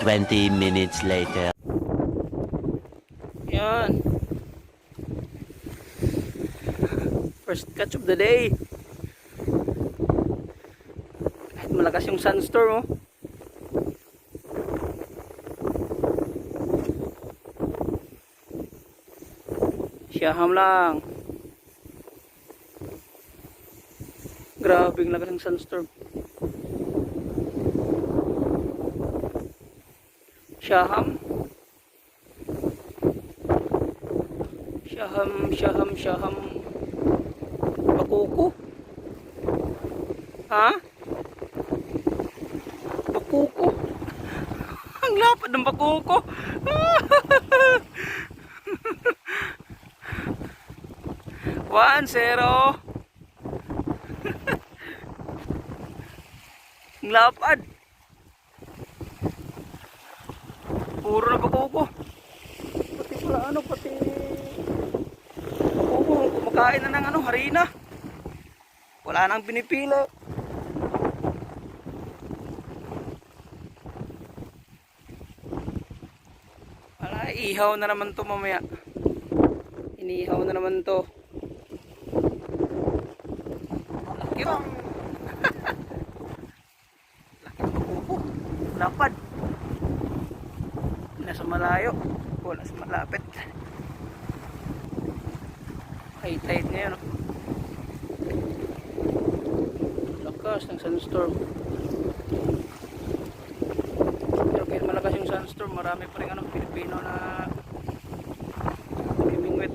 20 minutes later. Yan. First catch of the day. Kahit malakas yung sunstorm, oh. Siyaham lang. Grabing lakas ng sunstorm. Siyaham. Siyaham. Bakuko. Ha? Bakuko. Ang lapad ng bakuko. 1-0. Ang lapad. Puro na bakuko. Pati pala pati bakuko kumakain na ng harina. Wala nang pinipila. Wala, ihaw na naman to mamaya. Inihaw na naman to. Laki ba? Laki bakuko. Lapad. Nasa malayo. Wala sa malapit. High tide ngayon. Lakas ng sunstorm. Pero kahit malakas yung sunstorm, marami pa rin Pilipino na namimingwit.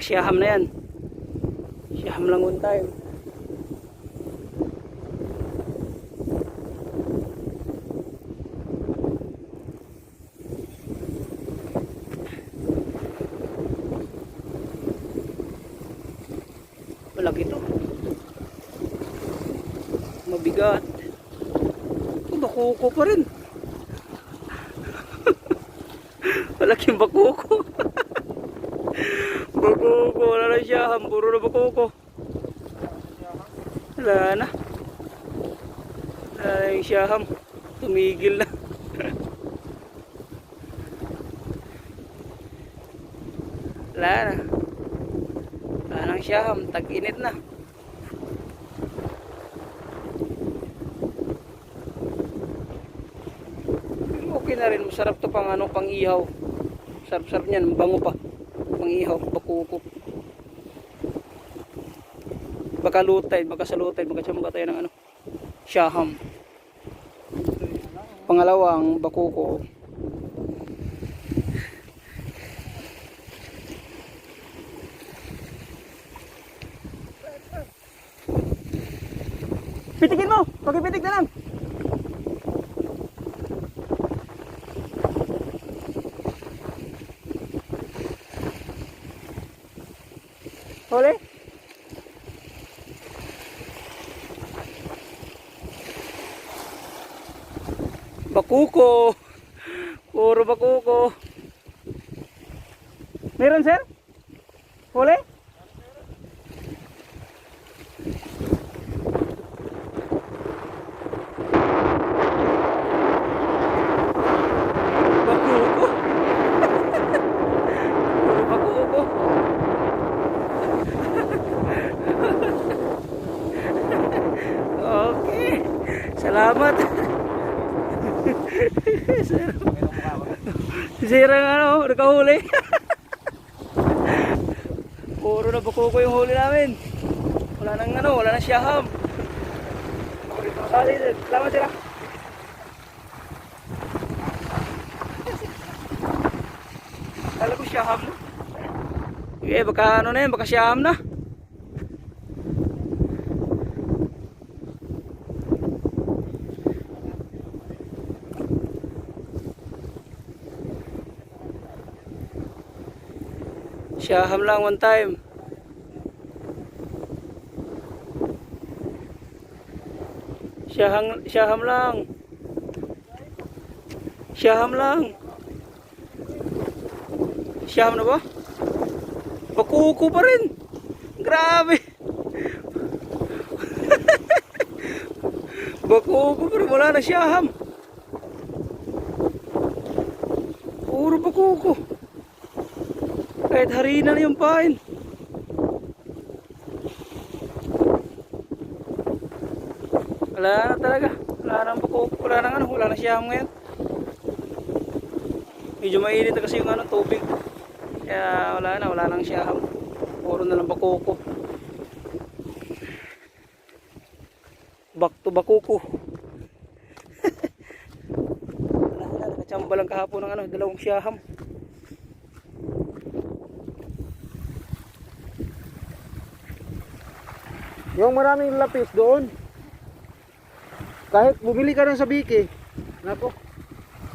Siyaham na yan. Siyaham lang one time. Malaki to. Mabigat. Bakuko pa rin. Malaking bakuko. Bakuko, wala na siyaham, puro na bakuko. Wala na. Wala na yung siyaham. Tumigil na. Wala na. Wala nang siyaham, tag-init na. Okay na rin, masarap to pang pang ihaw. Sarap-sarap niyan, bango pa. Pangihaw, bakuko. Baka lutay, baka sa lutay, baka siya tayo ng siyaham. Pangalawang bakuko. Pitikin mo, pakipitik na lang. Huli? Bakuko. Puro bakuko. Meron, sir? Huli? Bakuko. Puro bakuko. Okay. Salamat. Sirang nakahuli. Puro na bakuko yung huli namin. Wala nang wala nang siyaham. Salamat sila. Kala ko siyaham na. Okay, baka na yan, baka siyaham na. Siyaham lang one time. Siyaham lang. Siyaham lang. Siyaham na ba? Bakuko pa rin. Grabe. Bakuko pa rin. Wala na siyaham. Puro bakuko. Kahit harina na yung pain. Wala na talaga. Wala na bakuko. Wala na ano. Wala na siyaham ngayon. Medyo mainit na kasi yung ano, tubig. Kaya wala nang siyaham. Puro na lang bakuko. Back to bakuko. Wala, nakachamba lang kahapon ng ano, dalawang siyaham. Yung maraming lapis doon. Kahit bumili ka lang sa Biki. Nako.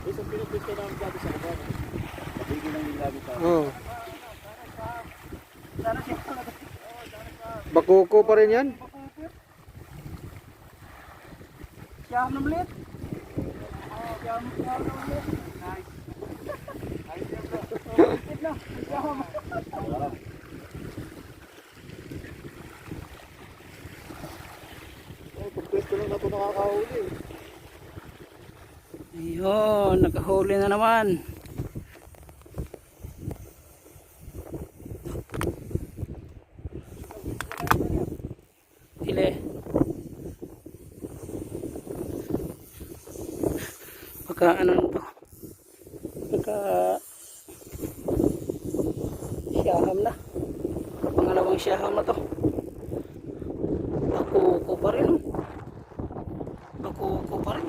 Isang pinupis ko namin dati sa kaban. Pabigil lang yung lagi pa. Oh. Bakuko pa rin yan. Siyaham na maliit. Siyaham na maliit. Nice. Nice na. Siyaham. Pagpwesto lang na ito nakakahuli. Ayun, nakahuli na naman. Ile. Pagka ano to? Pagka siyaham na. Pangalawang siyaham na to. Bakuko pa rin. Bakuko pa rin.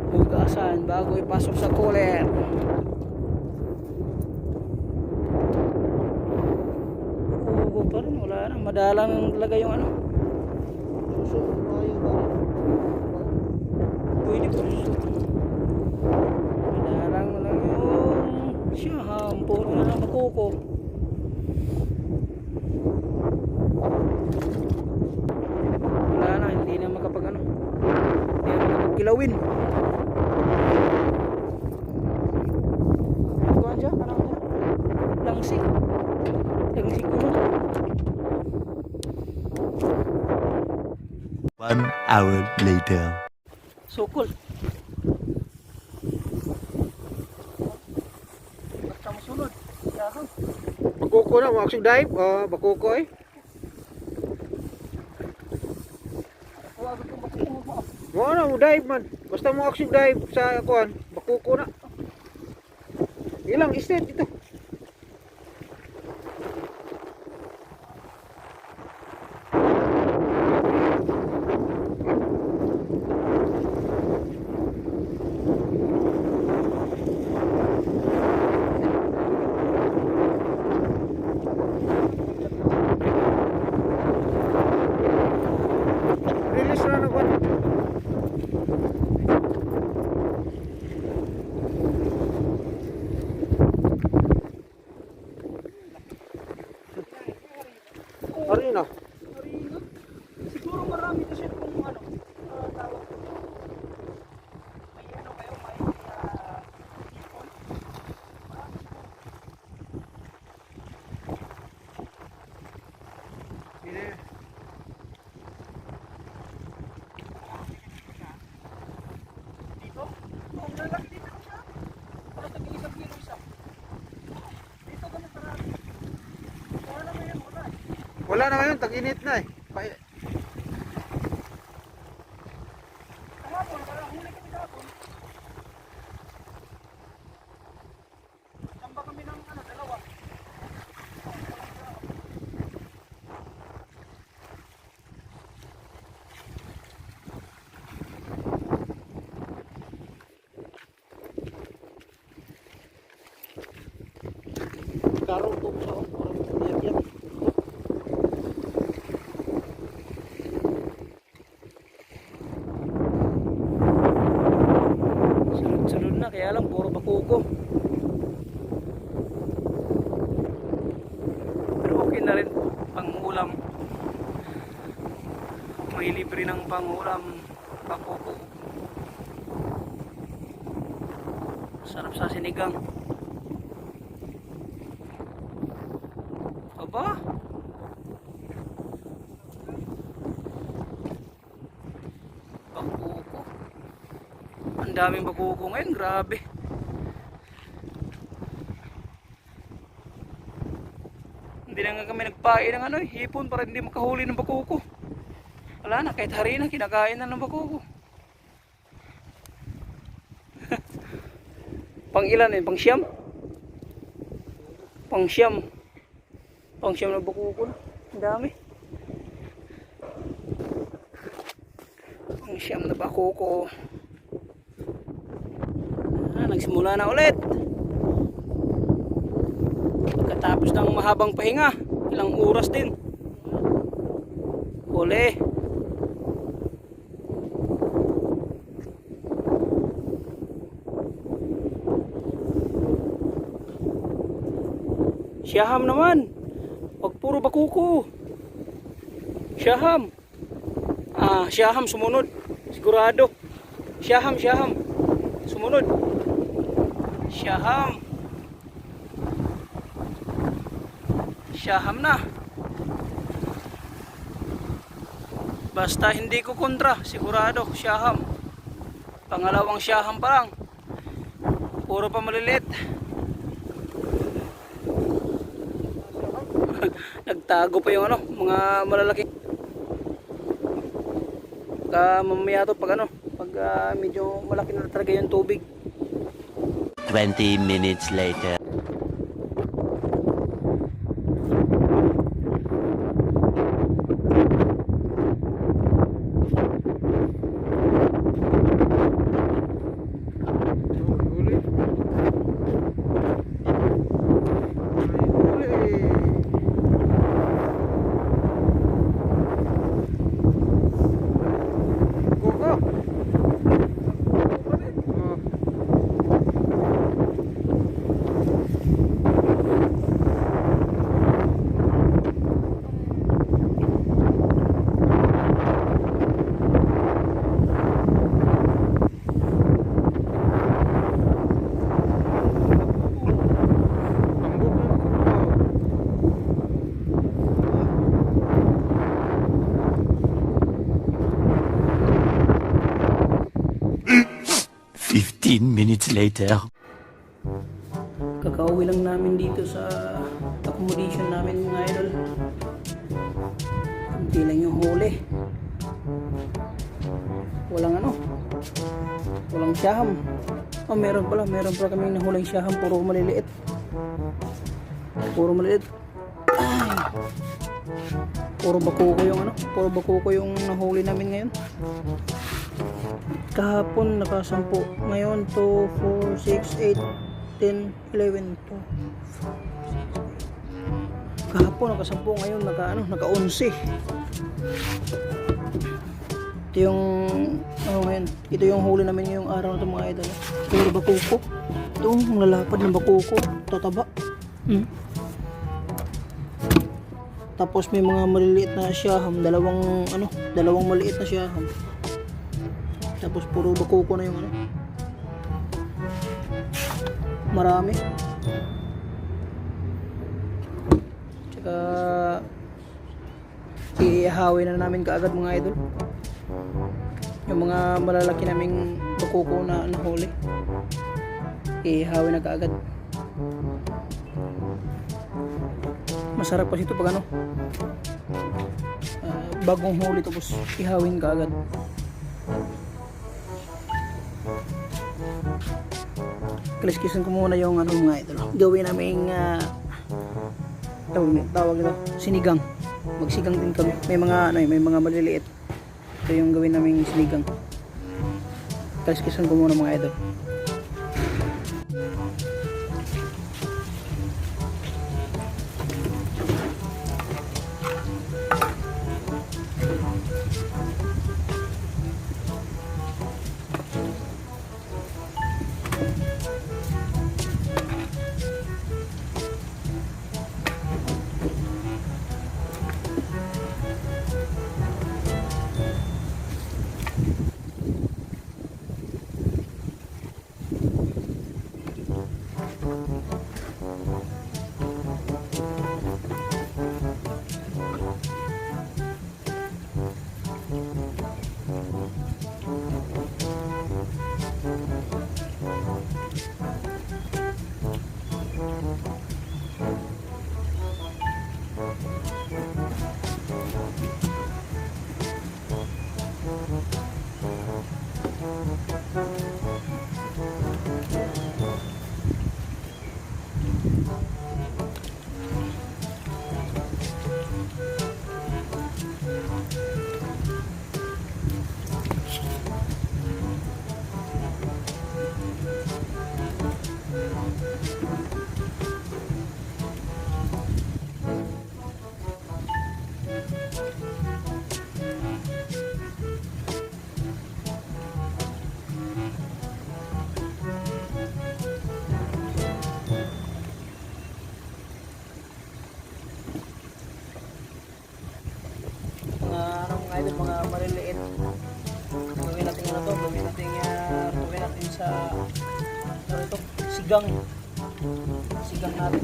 Hugasan bago ipasok sa cooler. Ugo pa rin, wala na, madalang talaga yung ano. Pwede pa rin. Madalang na lang yung siyaham, puro na lang bakuko. Wala na, hindi na makapag ano, hindi na makapagkilawin. Langsik ko. 1 hour later. Sukol. Basta masunod. Siyaham. Bakuko na, maksud dive. Oh, bakuko eh. Wala mo dive man. Basta mo aksyon dive sa kuan, bakuko na. Ilang isdet ito. Release na kuan. Arina. Siguro marami kasi kung ano, tawag. May ano kayo, dito? Ang lalaki dito siya. Para sa isang kilo isa. Dito ka na sarami. Wala na ngayon, wala. Wala na ngayon, tag-init na eh. Kahapon, parang huli kami kahapon. Tamba kami ng ano, dalawa. Karong ito sa parang iyak-iyak. Kaya lang puro bakuko. Pero okay na rin pang ulam. May libre ng pang ulam bakuko. Sarap sa sinigang. Aba? Bakuko. Ang daming bakuko ngayon, grabe. Hindi na nga kami nagpain ng hipon para hindi makahuli ng bakuko. Wala na, kahit hari na, kinakain na ng bakuko. Pang ilan pang siyam? Pang siyam. Pang siyam na bakuko na. Ang dami. Pang siyam na bakuko. Nagsimula na ulit. Pagkatapos ng mahabang pahinga, ilang oras din. Huli. Siyaham naman. Wag puro bakuko. Siyaham. Siyaham sumunod. Sigurado. Siyaham. Sumunod. Siyaham. Siyaham na. Basta hindi ko kontra. Sigurado. Siyaham. Pangalawang siyaham pa lang. Puro pa maliliit. Nagtago pa yung mga malalaki. Mamaya to pag pag medyo malaki na talaga yung tubig. 20 minutes later. Minutes later. Kakauwi lang namin dito sa accommodation namin mga idol. Hindi lang yung huli. Walang siyaham. Meron pala kaming nahuling siyaham. Puro maliliit. Ay. Puro bakuko yung nahuli namin ngayon. Kahapon nakasampu. Ngayon 2, 4, 6, 8, 10, 11, 12. Kahapon nakasampu. Ngayon naka-11. Ito yung ngayon. Ito yung huli namin ngayong araw na ito mga idol. Puro bakuko. Ito ang lalapad ng bakuko. Tataba. Tapos may mga maliliit na siyaham. Dalawang maliit na siyaham. Tapos puro bakuko na yung marami. Tsaka iihawin na namin kaagad mga idol yung mga malalaki naming bakuko na nahuli. Iihawin na kaagad. Masarap kasi ito pag bagong huli tapos ihawin kaagad. Kaliskisan ko muna yung mga ito. Gawin naming tawag nito sinigang. Magsigang din kami. May mga maliliit. Ito yung gawin naming sinigang. Kaliskisan ko muna mga ito. Mga idol, mga maliliit. Gawin natin ano to, gawin natin sa ano ito, sigang. Sigang natin.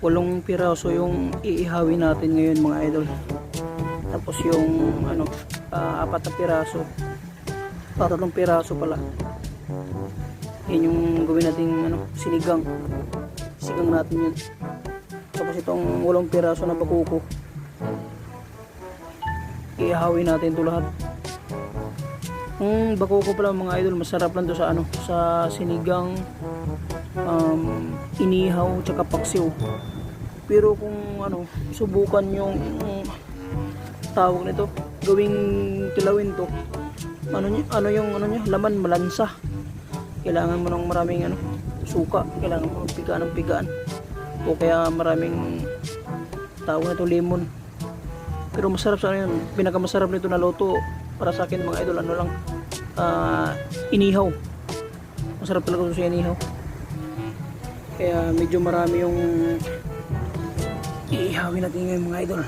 Walong piraso yung iihawin natin ngayon mga idol. Tapos yung ano, 4 na piraso, 3 piraso pala. Yan yung gawin nating ano, sinigang natin yun. Tapos itong 8 piraso na bakuko, iihawin natin ito lahat. Bakuko pala mga idol, masarap lang to sa ano, sa sinigang, inihaw tsaka paksiw. Pero kung ano, subukan yung tawag nito, gawing tilawin to, ano yung laman malansa. Kailangan mo ng maraming ano, suka, kailangan mo ng pigaan o kaya maraming tawag nito lemon. Pero masarap sa ano yun, pinakamasarap nito na luto para sa akin mga idol, ano lang, inihaw. Masarap talaga sa inihaw. Kaya medyo marami yung iihawin natin ngayon mga idol.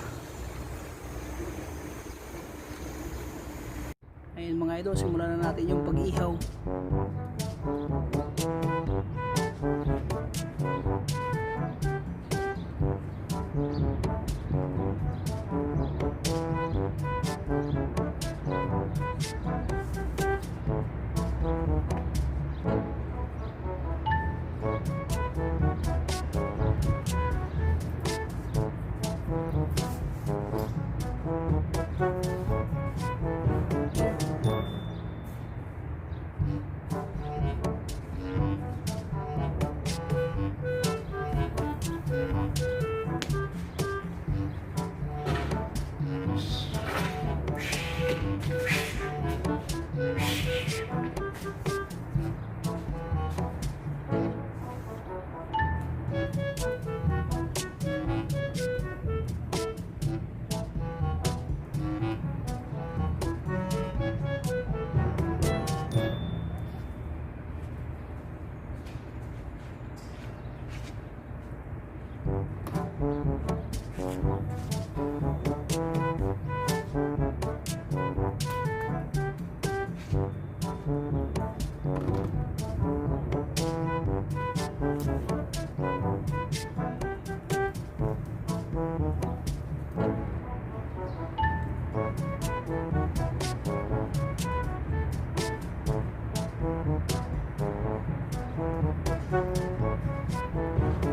Ayun mga idol, simulan na natin yung pag-ihaw.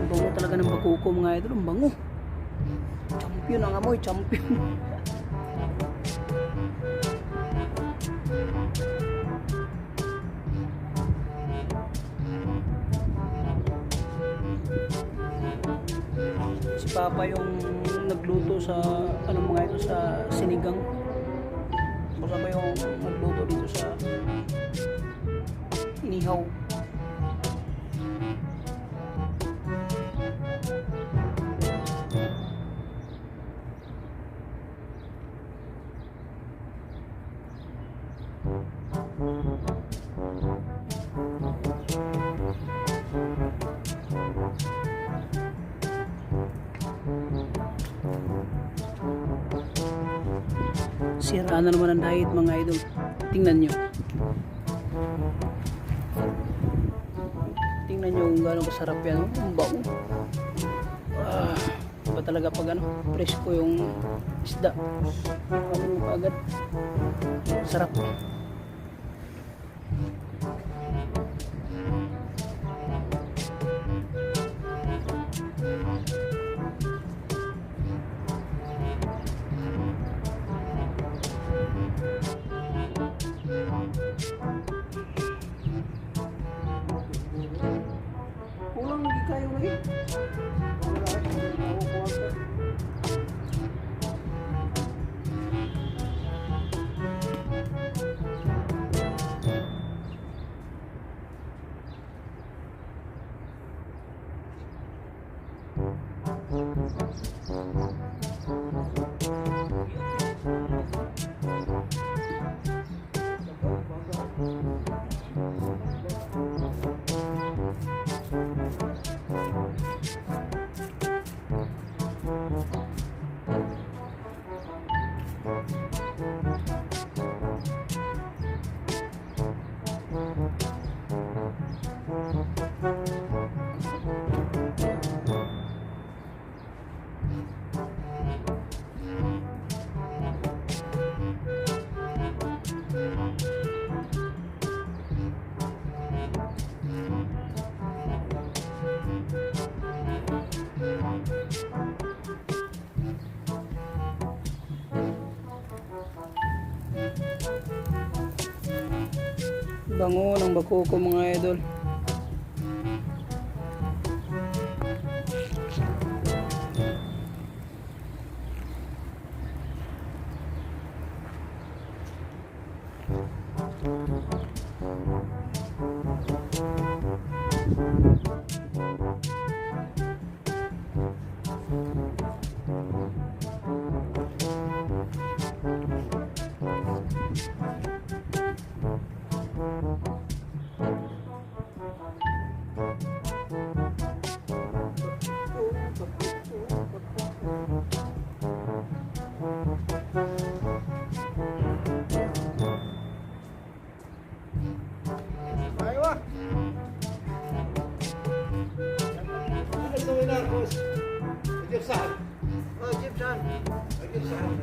Bango talaga ng bakuko mga idol, ang bango. Champion ang amoy, champion. Si Papa yung nagluto sa ano mga ito, sa sinigang. Kasama yung nagluto dito sa inihaw. Sira na naman ang diet mga idol. Tingnan nyo. Tingnan nyo kung gaano kasarap yan. Ang bango. Iba talaga pag ano, presko yung isda. Kamu mo agad. Sarap. Kulang lagi kayo lagi. Bango ng bakoko mga idol. Ayo ah. Ano gawin na, boss? Jeep saan? Oh, jeep saan? Jeep saan?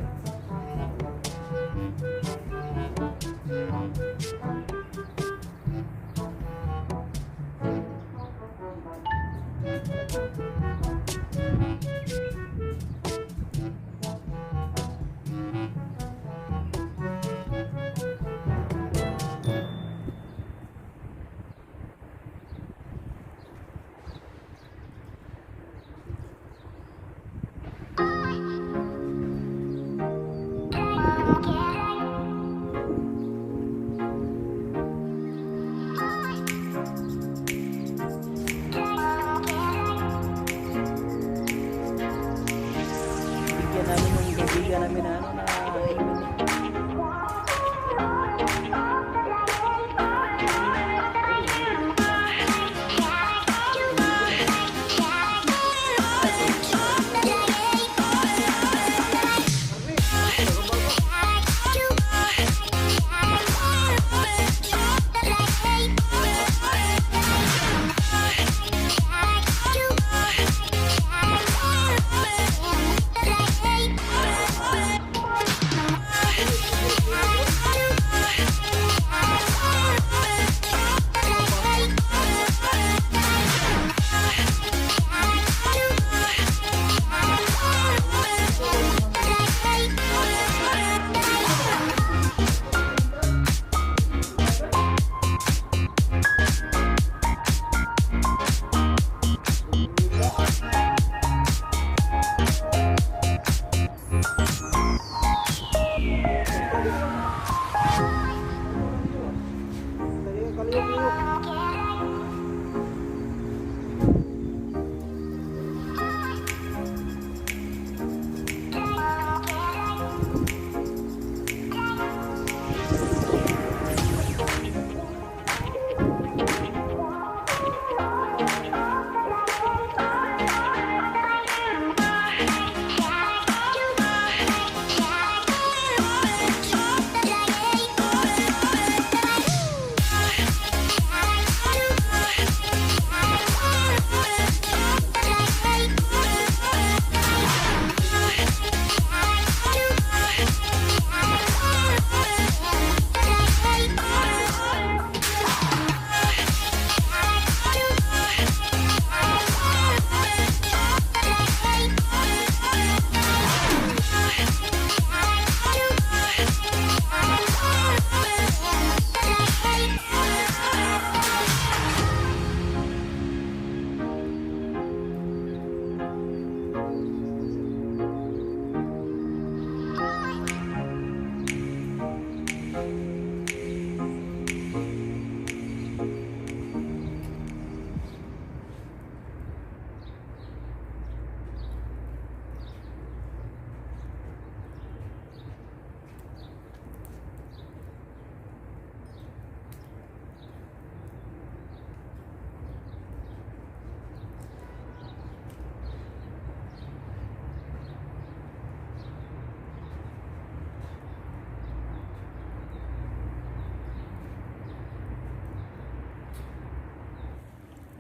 Bigyan namin yung kaibigan namin na ano na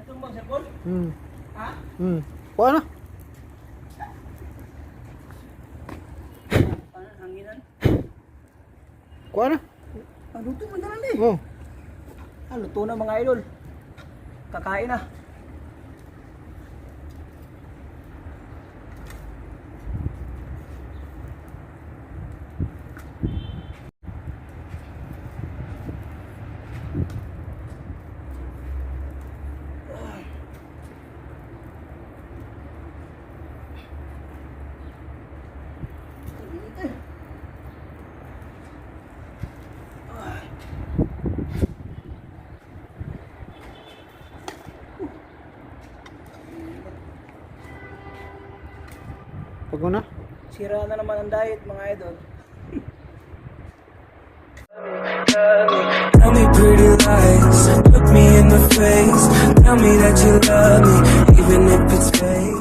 Itong bang cellphone? Ha? Kuha na. Ano hanginan? Kuha na. Luto mo na lang eh. Oh. Luto na mga idol. Kakain na. Pag una? Sira na naman ang diet, mga idol. Tell me pretty lies, look me in the face. Tell me that you love me, even if it's fake.